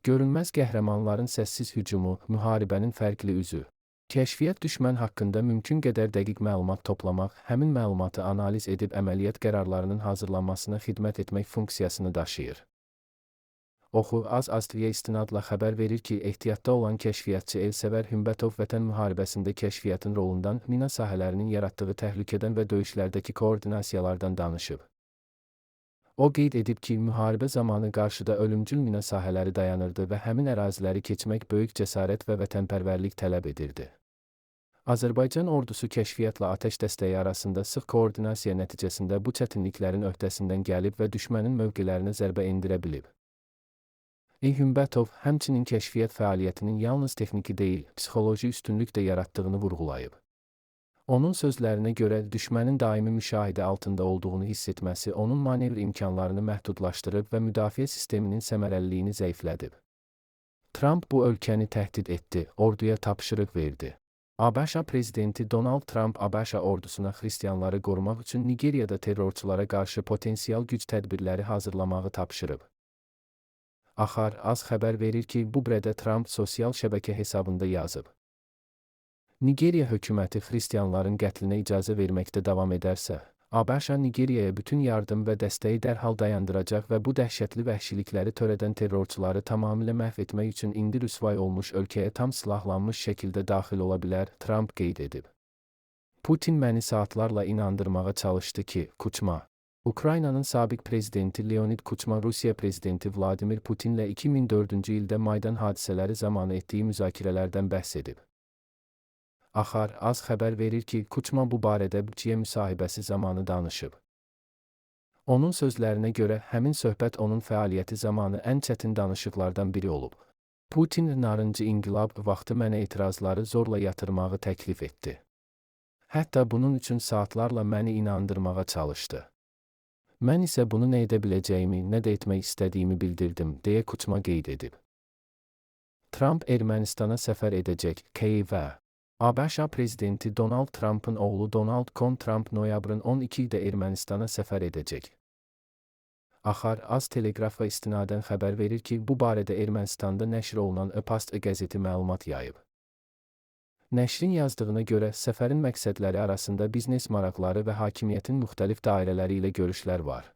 Görünməz qəhrəmanların səssiz hücumu, müharibənin fərqli üzü. Kəşfiyyat düşmən haqqında mümkün qədər dəqiq məlumat toplamaq, həmin məlumatı analiz edib əməliyyat qərarlarının hazırlanmasına xidmət etmək funksiyasını daşıyır. Oxu Az AZTV-yə istinadla xəbər verir ki, ehtiyatda olan kəşfiyyatçı Elsəvər Hümbətov Vətən müharibəsində kəşfiyyatın rolundan, mina sahələrinin yaratdığı təhlükədən və döyüşlərdəki koordinasiyalardan danışıb. O qeyd edib ki, müharibə zamanı qarşıda ölümcül mina sahələri dayanırdı və həmin əraziləri keçmək böyük cəsarət və vətənpərvərlik tələb edirdi. Azərbaycan ordusu kəşfiyyatla atəş dəstəyi arasında sıx koordinasiya nəticəsində bu çətinliklərin öhdəsindən gəlib və düşmənin mövqelərinə zərbə endirə bilib. E. Hümbətov həmçinin kəşfiyyat fəaliyyətinin yalnız texniki deyil, psixoloji üstünlük də yaratdığını vurğulayıb. Onun sözlərinə görə düşmənin daimi müşahidə altında olduğunu hiss etməsi onun manevr imkanlarını məhdudlaşdırıb və müdafiə sisteminin səmərəliliyini zəiflədib. Tramp bu ölkəni təhdid etdi, orduya tapşırıq verdi. ABŞ prezidenti Donald Tramp ABŞ ordusuna xristianları qorumaq üçün Nigeriyada terrorçulara qarşı potensial güc tədbirləri hazırlamağı tapşırıb. Axar az xəbər verir ki, bu barədə Tramp sosial şəbəkə hesabında yazıb. Nigeriya hökuməti xristianların qətlinə icazə verməkdə davam edərsə, ABŞ Nigeriyaya bütün yardım və dəstəyi dərhal dayandıracaq və bu dəhşətli vəhşilikləri törədən terrorçuları tamamilə məhv etmək üçün indi rüsvay olmuş ölkəyə tam silahlanmış şəkildə daxil ola bilər, Tramp qeyd edib. Putin məni saatlarla inandırmağa çalışdı ki, Kuçma. Ukraynanın sabiq prezidenti Leonid Kuçma Rusiya prezidenti Vladimir Putinlə 2004-cü ildə Maydan hadisələri zamanı etdiyi müzakirələrdən bəhs edib. Axar az xəbər verir ki, Kuçma bu barədə BBC-yə müsahibəsi zamanı danışıb. Onun sözlərinə görə həmin söhbət onun fəaliyyəti zamanı ən çətin danışıqlardan biri olub. Putin narıncı inqilab vaxtı mənə etirazları zorla yatırmağı təklif etdi. Hətta bunun üçün saatlarla məni inandırmağa çalışdı. Mən isə bunu nə edə biləcəyimi, nə də etmək istədiyimi bildirdim, deyə Kuçma qeyd edib. Tramp Ermənistana səfər edəcək, KV. ABŞ prezidenti Donald Trampın oğlu Donald Con Tramp noyabrın 12-də Ermənistana səfər edəcək. Axar az Teleqrafa istinadən xəbər verir ki, bu barədə Ermənistanda nəşr olunan Öpast qəzeti məlumat yayıb. Nəşrin yazdığına görə səfərin məqsədləri arasında biznes maraqları və hakimiyyətin müxtəlif dairələri ilə görüşlər var.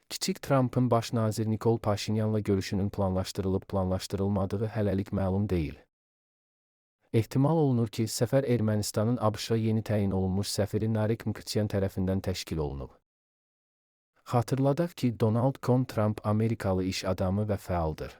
Kiçik Trampın baş nazir Nikol Paşinyanla görüşünün planlaşdırılıb-planlaşdırılmadığı hələlik məlum deyil. Ehtimal olunur ki, səfər Ermənistanın ABŞ-a yeni təyin olunmuş səfiri Narek Mkrtchyan tərəfindən təşkil olunub. Xatırladaq ki, Donald Con Tramp Amerikalı iş adamı və fəaldır.